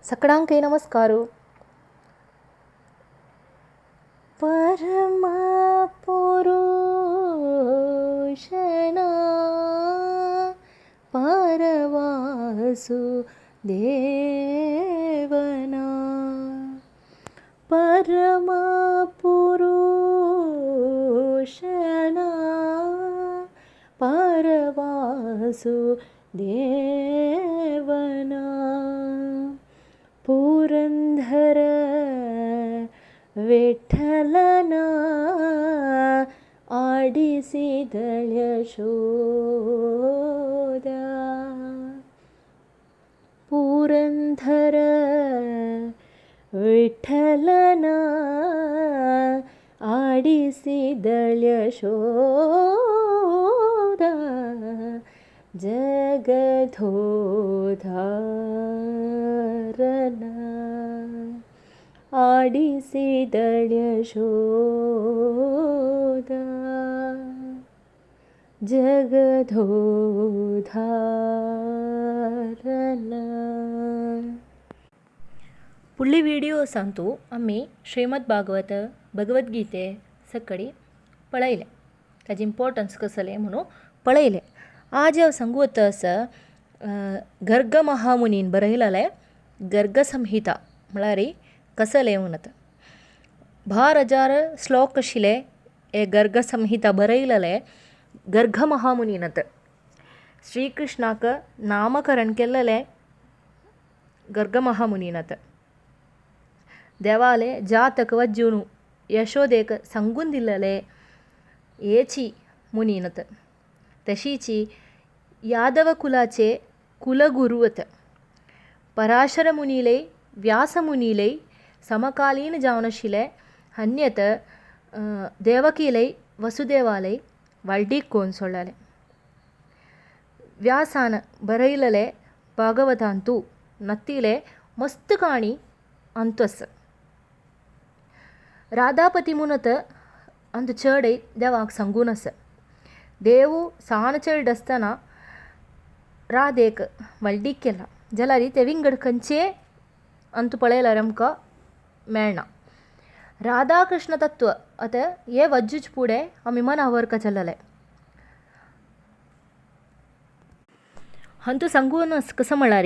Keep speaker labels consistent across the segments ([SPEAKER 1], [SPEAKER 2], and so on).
[SPEAKER 1] सकळांकय नमस्कार. परमा पुरुषना परवासु देवना परमा पुरुषना परवासु देवना पुरंधर विठ्ठलना आडिसिदळ यशोदा पुरंधर विठ्ठलना आडिसिदळ यशोदा जगधोधारना आडिसिदळ यशोदा जगधोधारना. फुडली व्हिडियोसांतू आमी श्रीमद भागवत भगवद्गीते सकडी पळयलें, ताजें इम्पोर्टन्स कसलें म्हणून पळयलें. आज हांव सांगूत आसा गर्ग महामुनीन बरयलेलें गर्गसंहिता म्हळ्यार कसलें म्हणत. 12,000 श्लोक आशिल्ले हे गर्गसंहिता बरयलेलें गर्ग महामुनीनत. श्रीकृष्णाक नामकरण केल्लेलें गर्ग महामुनीनत. देवाले जातक वज्जून यशोदेक सांगून दिल्लेले हेची मुनीनत. तशीची यादव कुलाचे कुलगुरू पराशर मुनीले व्यास मुनीले समकालीन जावन आशिल्ले अन्यत देवकीले वसुदेवाले वाल्डीक कोन सोडलेले. व्यासान बरयलेले भागवतांतू नत्तिले मस्त काणी अंतु आसा. राधापती मुनत अंतु चेडय देवाक सांगून आसा. देव सान चेड आसतना राधेक व्हडलीक केला जाल्यार ते विंगड खंयचे अंतू पळयल्यार आमकां मेळना. राधा कृष्ण तत्व आतां हे वज्जूच फुडें आमी मनावर चलले. अंतू सांगून कसो म्हळ्यार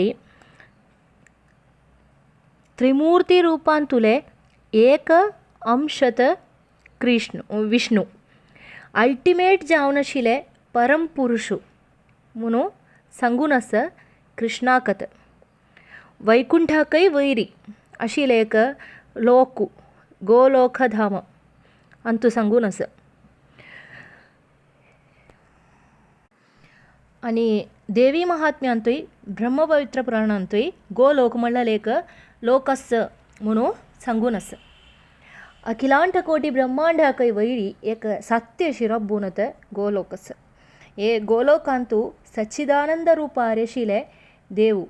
[SPEAKER 1] त्रिमूर्ती रुपांतुले एक अंशत कृष्ण विष्णू अल्टिमेट जावन आशिल्ले परम पुरुशू म्हणून सांगून आसा कृष्णाकत. वैकुंठाकय वैरी आशिल्लें एक लोकू गोलोकधाम अंतू सांगून आसा. आनी देवी महात्म्यांतूय ब्रह्मपवित्र पुराणांतूय गोलोक म्हणल्यार एक लोक आसा म्हणून सांगून आसा. अखिलांड कोटी ब्रह्मांडाकय वैरी एक सत्य अशी रब्बून गोलोक आसा. हे गोलोकांतू सच्चिदानंद रुपार आशिल्ले देव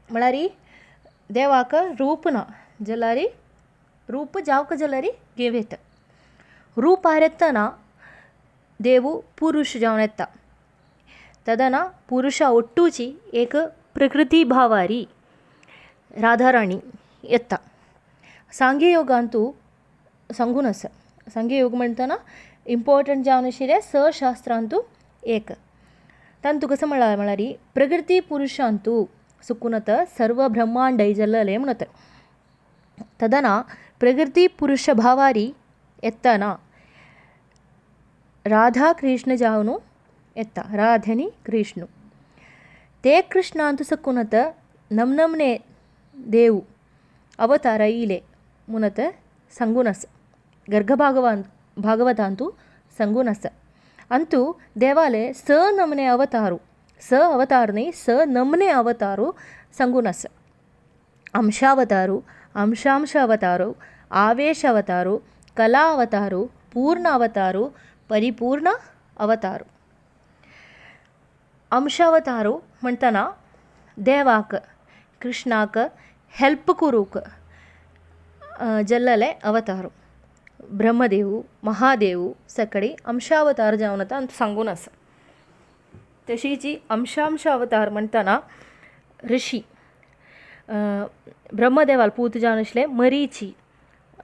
[SPEAKER 1] म्हळ्यार देवाक रूप ना जाल्यार रूप जावक जाल्यार घेवं येता. रुपार येतना देव पुरुश जावन येता तदना पुरुशा ಒಟ್ಟುಚಿ एक प्रकृती भावारी राधाराणी येता. सांघ्ययोगांतू सांगून आसा. सांघ्ययोग म्हणटना इम्पोर्टंट जावन आशिल्लें स शास्त्रांतू एक. तांतू कसो म्हळ्यार म्हळ्यार प्रकृती पुरुशांतू सुकूनत सर्व ब्रह्मांडय जल्लले म्हणत. तदना प्रकृती पुरुष भावारी येतना राधा कृष्ण जावन येता. राधनी कृष्ण ते कृष्णांतू सकूनत नमनमने देव अवतार इले म्हणत सांगून आसा. गर्ग भागवतांतू सांगून आसा. अंतू देवाले स नमने अवतारू स अवतार न्ही स नमने अवतारू सांगून आसा. अंशावतारू अंशांश अवतारू आवेश अवतारू कला अवतारू पूर्ण अवतारू परिपूर्ण अवतारू. अंशावतारू म्हणटना देवाक कृष्णाक हेल्प करूंक जल्लले अवतारू ब्रह्मदेव महादेव सकडी अंशावतार जावन आतां सांगून आसा. तशीची अंशांश अवतार म्हणटना ऋषी ब्रह्मदेवाल पूत जावन आशिल्ले मरीची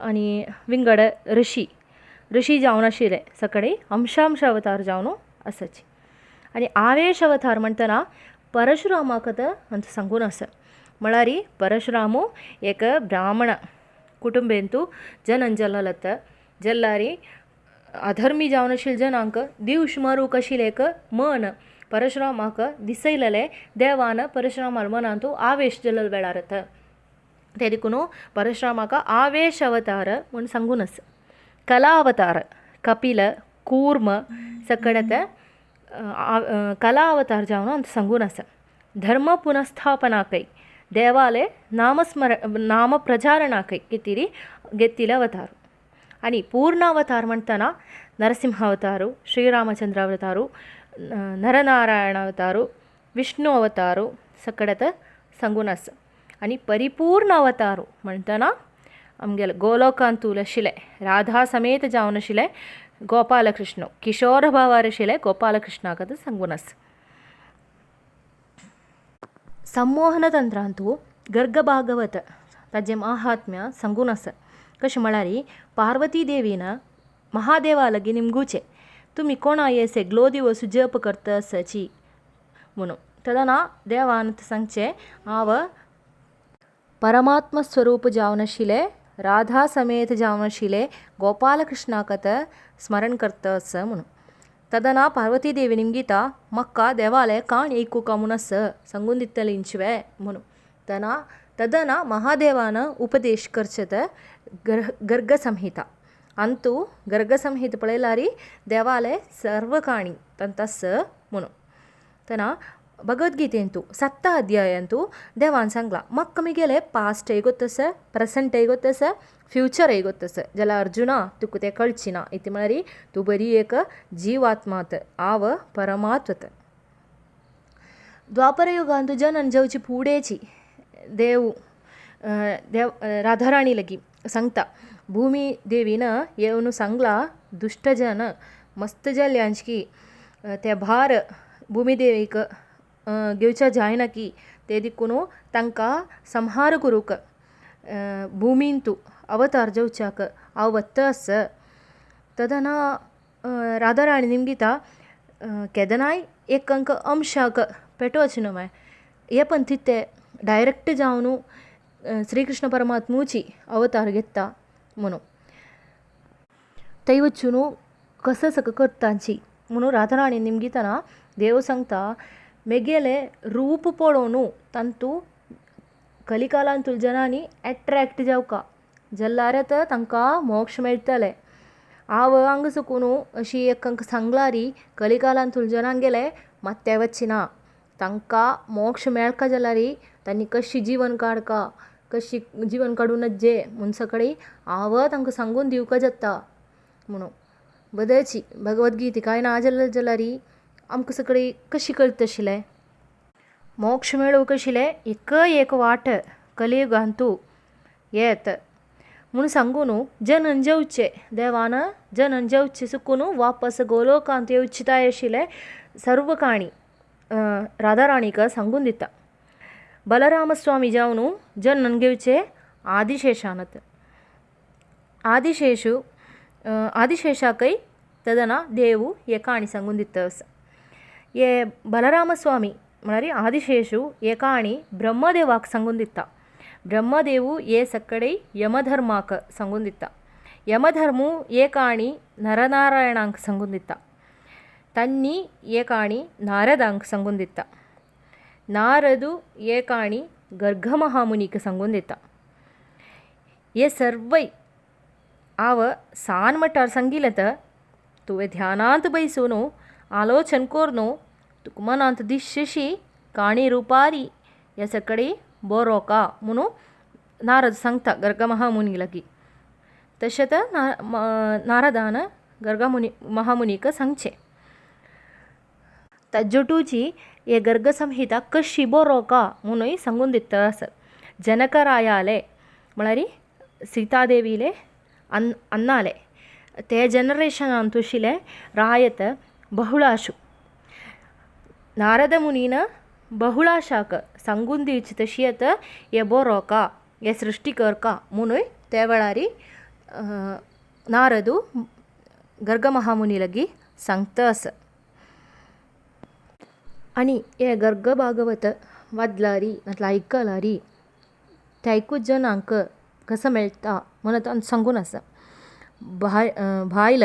[SPEAKER 1] आनी विंगड ऋषी ऋषी जावन आशिल्ले सगळे अंशांश अवतार जावन आसाची. आनी आवेश अवतार म्हणटना परशुरामाक अंत सांगून आसा. म्हळ्यार परशुरामू एक ब्राह्मण कुटुंबेंतू जनन जाल्लो जल्लारी अधर्मी जावन आशिल्ले जनांक दिवश मारूंक आशिल्लें एक मन परशुरामाक दिसयलेलें देवान परशुरामाल मनांतू आवेश जाल्लो वेळार ते देखून परशुरामाक आवेश अवतार म्हूण सांगून आसा. कला अवतार कपिल कूर्म सगळे ते कला अवतार जावन सांगून आसा. धर्म पुनस्थापनाकय देवाले नामस्मर नाम प्रचारणाकय कितें घेतिल्ले अवतार. आनी पूर्ण अवतार म्हणटना नरसिंह अवतारू, श्रीरामचंद्र अवतारू, नरनारायण अवतारू, विष्णु अवतारू सगळे ते सांगून आसा. आनी परिपूर्ण अवतारू म्हणटना आमगेले गोलोकांतूल आशिल्ले राधा समेत जावन आशिल्ले गोपालकृष्ण किशोर भावार आशिल्ले गोपालकृष्णाक सांगून आसा. संमोहन तंत्रांतू गर्ग भागवत ताजें महात्म्य सांगून आसा. कशें म्हळ्यार पार्वती देवीन महादेवा लागीं निमगुचें तुमी कोणा हे सगलो दिवस जप करता आसाची म्हणून. तेन्ना देवान सांगचें हांव परमात्म स्वरूप जावन आशिल्ले राधा समेत जावन आशिल्ले गोपालकृष्णाक स्मरण करता आसा म्हणून. तेन्ना पार्वती देवी निमगिता म्हाका देवाले काण आयकुका म्हूण आसा सांगून दितले इंचवे म्हणून. तेन्ना तेन्ना महादेवान उपदेश करचे ते गर्ग संहिता. अंतू गर्ग संहिता पळयल्यार देवाले सर्व काणी तांत आसा म्हणून. तेन्ना भगवद्गीतेंतू 7 अध्यायांतू देवान सांगलां म्हाका मिगेलें पास्टय गोत्त आसा, प्रेसेंटय गोत्त आसा, फ्युचरय गोत्त आसा. जाल्यार अर्जुना तुका तें कळचें ना इतलें म्हळ्यार तूं बरी एक जिवात्मात हांव परमात्वत. द्वापर युगांत जनन जावची फुडेंची देव देव राधाराणी लागीं सांगता भुमी देवीन येवन सांगलां दुश्टजन मस्त जाल्यांची की ते भार भुमी देवीक घेवच्या जायना की ते देखून तांकां संहार करूंक भुमींतू अवतार जावच्याक हांव वता आसा. तेन्ना राधाराणी निमगिता केदनाय एक अंक अंशाक पेटोवचें न्हू हे पण ते डायरेक्ट जावन श्रीकृष्ण परमात्मूची अवतार घेता म्हणून थंय वचून कसो सगळें करताची म्हणून राधाराणी निमगितना देव सांगता मेगेलें रूप पळोवन तांतू कलिकालांतू जनांनी एट्रेक्ट जावका जाल्यार तांकां मोक्ष मेळटलें. हांव हांगा साकून अशी एक सांगलारी कलिकालांतू जनांगेलें मात्तें वचना ना तांकां मोक्ष मेळका जाल्यार तांणी कशी जीवन काडका कशी जीवन काडूं नज्जे म्हूण सगळीं हांव तांकां सांगून दिवंक जाता म्हणून. बदची भगवद्गीता कांय ना जाल्यार जाल्यार आमकां सगळीं कशी कळटा आशिल्लें मोक्ष मेळोवंक आशिल्लें एक एक वाट कलियुगांतू येत म्हूण सांगून जनन जेवचें देवान जनन जेवचें चुकून वापस गोलोकांत येवचें आशिल्लें सर्व काणी राधाराणीक सांगून दिता. बलरामस्वामी जावन जनन घेवचें आदिशेषानत आदिशेषु आदिशेषाकय तेन्ना देव हे काणी सांगून दिता आसा. हे बलरामस्वामी म्हळ्यार आदिशेषु हे काणी ब्रह्मदेवाक सांगून दिता. ब्रह्मदेवू हे सगळे यमधर्माक सांगून दिता. यमधर्मू हे काणी नरनारायणांक सांगून दिता. तांणी हे काणी नारदांक सांगून दिता. नारदू हे काणी गर्गमहामुनीक सांगून दिता. हे सर्वय हांव सान मठार सांगिल्लें तर तुवें ध्यानांत बैसून आलोचन करून तुका मनांत दिसशी काणी रुपारी हे सगळी बरो का म्हणून नारद सांगता गर्गमहामुनी लागीं. तशें तर नारदान गर्गमुनी महामुनीक सांगचें. ताज्जोटूची हे गर्गसंहिता कशी बरो का म्हणूय सांगून दिता आसा. जनकरायाले म्हळ्यार सीतादेवीले अन्नाले ते जनरेशनांत आशिल्ले रायत बहुळाशु नारद मुनीन बहुळाशाक सांगून दिवची तशी आतां हे बरो का हे सृश्टी करका म्हुणूय त्या वेळारी नारदू गर्ग महामुनी लागीं सांगता आसा. आनी हे गर्ग भागवत वादलारी नातल्यार आयकलारी त्याकूच जनांक कसो मेळटा म्हणून सांगून आसा. बायल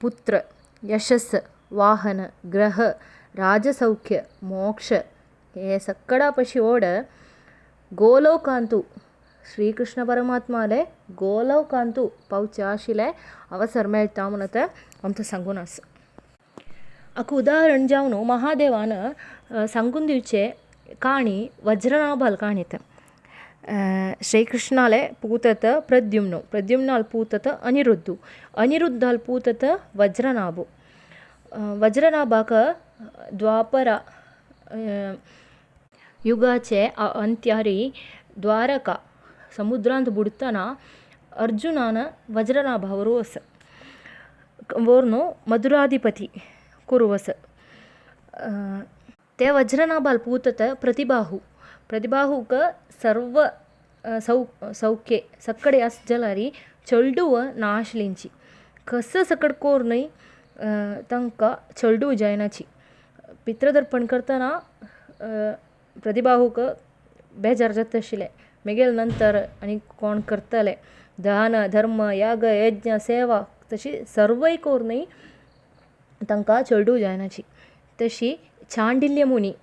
[SPEAKER 1] पुत्र यशस वाहन ग्रह राजसौख्य मोक्ष हे सकळा पशी ओड गोलोकांतू श्रीकृष्ण परमात्माले गोलोकांतू पावचे आशिल्ले अवसर मेळटा म्हणून ते आमकां सांगून आसा. आतां उदाहरण जावन महादेवान सांगून दिवचे काणी वज्रनाभाल काणी ती. श्रीकृष्णाले पूत प्रद्युम्न, प्रद्युम्नाल पूत अनिरुद्ध, अनिरुद्धाल पूत वज्रनाभ. वज्रनाभाक द्वापरा युगाचे अंत्यारी द्वारका समुद्रांत बुडटना अर्जुनान वज्रनाभा वोरू आसा व्हरून मधुराधिपती कुरू आसा. ते वज्रनाभाल पूत प्रतिबाहू, प्रतिबाहूक सर्व सौख्य सकडे आस जाल्यार चेडूं नाशिल्लींची कसो सकड कोरनूय तांकां चेडूं जायनाची. पितृदर्पण करतना प्रतिबाहूक बेजार जाता आशिल्लें मेगेले नंतर आनी कोण करतले दान धर्म याग यज्ञ सेवा तशी सर्वय कोरनूय तांकां चेडूं जायनाची. तशी चांडिल्य मुनी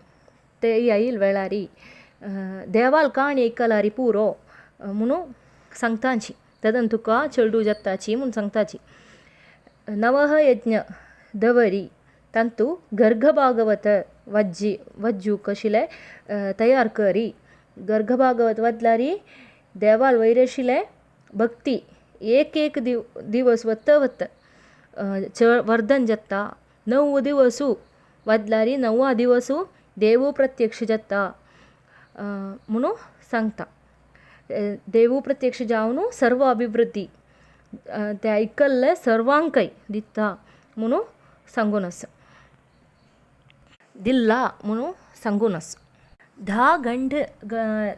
[SPEAKER 1] ते आयिल्ले वेळारी देवाल काणी आयकल्यार पुरो म्हणून सांगताची तेदोन तुका चेडूं जाताची म्हूण सांगताची. नवह यज्ञ दवरी तातूंत गर्ग भागवत वज्जी वज्जूक आशिल्लें तयार करी गर्ग भागवत वाचल्यार देवाल वयर आशिल्लें भक्ती एक एक दिवस वता वता वर्धन जाता. णव दिवसू वाचल्यार णवा दिवसू देवू प्रत्यक्ष जाता म्हणून सांगता. देवू प्रत्यक्ष जावन सर्व अभिवृद्धी ते आयकल्ले सर्वांकय दिता म्हणून सांगून आसा, दिल्ला म्हणून सांगून आसा. 10 गंड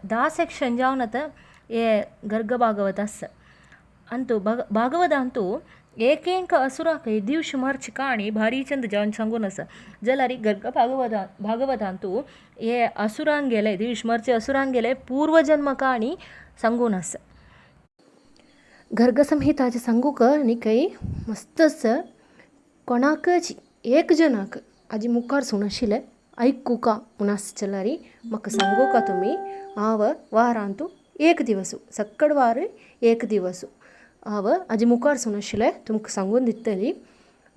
[SPEAKER 1] 10 सेक्शन जावन आतां हे गर्ग भागवत आसा. अंतू भागवतांतू एक एक असुराक दिवश मारची काणी भारी चंद जावन सांगून आसा. जाल्यार गर्ग भागवतांतू हे असुरांगेले दिवश मारचे असुरांगेले पूर्वजन्म काणी सांगून आसा. गर्ग संहिताचें सांगूक न्ही खंय मस्त आसा. कोणाकच एक जनाक हाजे मुखार सून आशिल्लें आयकुका म्हूण आसता जाल्यार म्हाका सांगूका तुमी. हांव वारांतू एक दिवस सकड वार एक दिवस हांव हाजे मुखार सून आशिल्लें तुमकां सांगून दितली.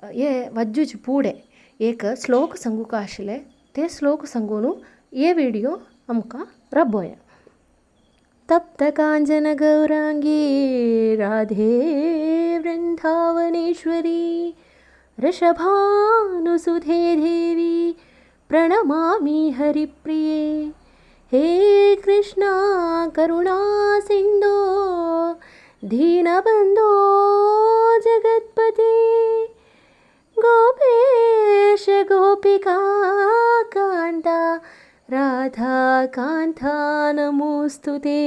[SPEAKER 1] हे वाज्जूचे फुडें एक श्लोक सांगूका आशिल्लें ते श्लोक सांगून हे विडियो आमकां राबोया. तप्त कांचन गौरांगी राधे वृंदावनेश्वरी वृषभानुसुधे देवी प्रणमामि हरिप्रिये. हे कृष्णा करुणा सिंधो दीनबंधो जगत्पते गोपेश गोपिका कांता राधा कांता नमोस्तुते.